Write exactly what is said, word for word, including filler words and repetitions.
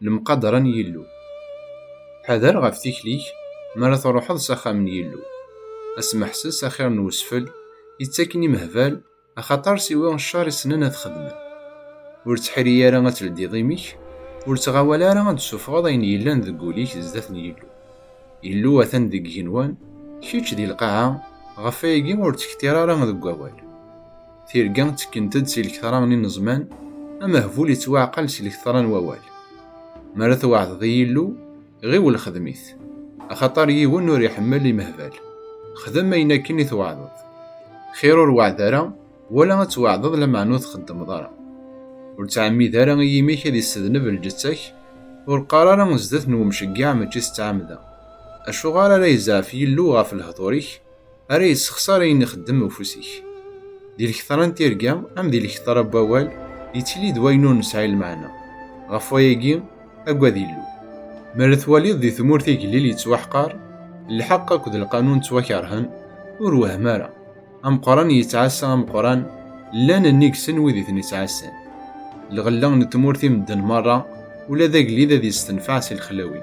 Lemqadra n Yillu. Ḥader ɣef tikli-k mi ara truḥeḍ s axxam n Yillu. Asmeḥses axir n wesfel yettaken imehbal, axaṭer siwa ccer i ssnen ad t-xedmen. Ur ttḥiri ara ad teldiḍ imi-k, ur ttɣawal ara ad d-tessufɣeḍ ayen yellan deg wul-ik zdat n Yillu. Illu atan deg igenwan, kečč di lqaɛa, ɣef wayagi ur ttkettir ara deg wawal. Tirga ttekkent-d si lektra n ineẓman, amehbul ittwaɛqal si lektra n wawal. Mi ara tweɛdeḍ i Yillu, ɣiwel xdem-it, axaṭer yiwen ur iḥemmel imehbal. Xdem ayen akken i tweɛdeḍ. Xir ur weɛɛed ara, wala ad tweɛdeḍ lameɛna ur txeddmeḍ ara. Ur ttɛemmid ara i yimi-k ad issedneb lǧetta-k, ur qqar ara zdat n wemceggeɛ mačči s ttɛamda. Acuɣer ara yezɛef Yillu ɣef lehdur-ik, ara yessexṣar ayen ixeddem ufus-ik? Di lektra n tirga am di lektra n wawal, yettili-d wayen ur nesɛi lmeɛna. Ɣef wayagi, agad Illu. Mi ara twaliḍ di tmurt igellil yettwaḥqar, lḥeqq akked lqanun ttwakerhen, ur wehm ara. Ameqqran yettɛassa ameqqran, llan nnig-sen wid i ten-ittɛassan. Lɣella n tmurt i medden merra, ula d agellid ad yestenfeɛ si lexlawi.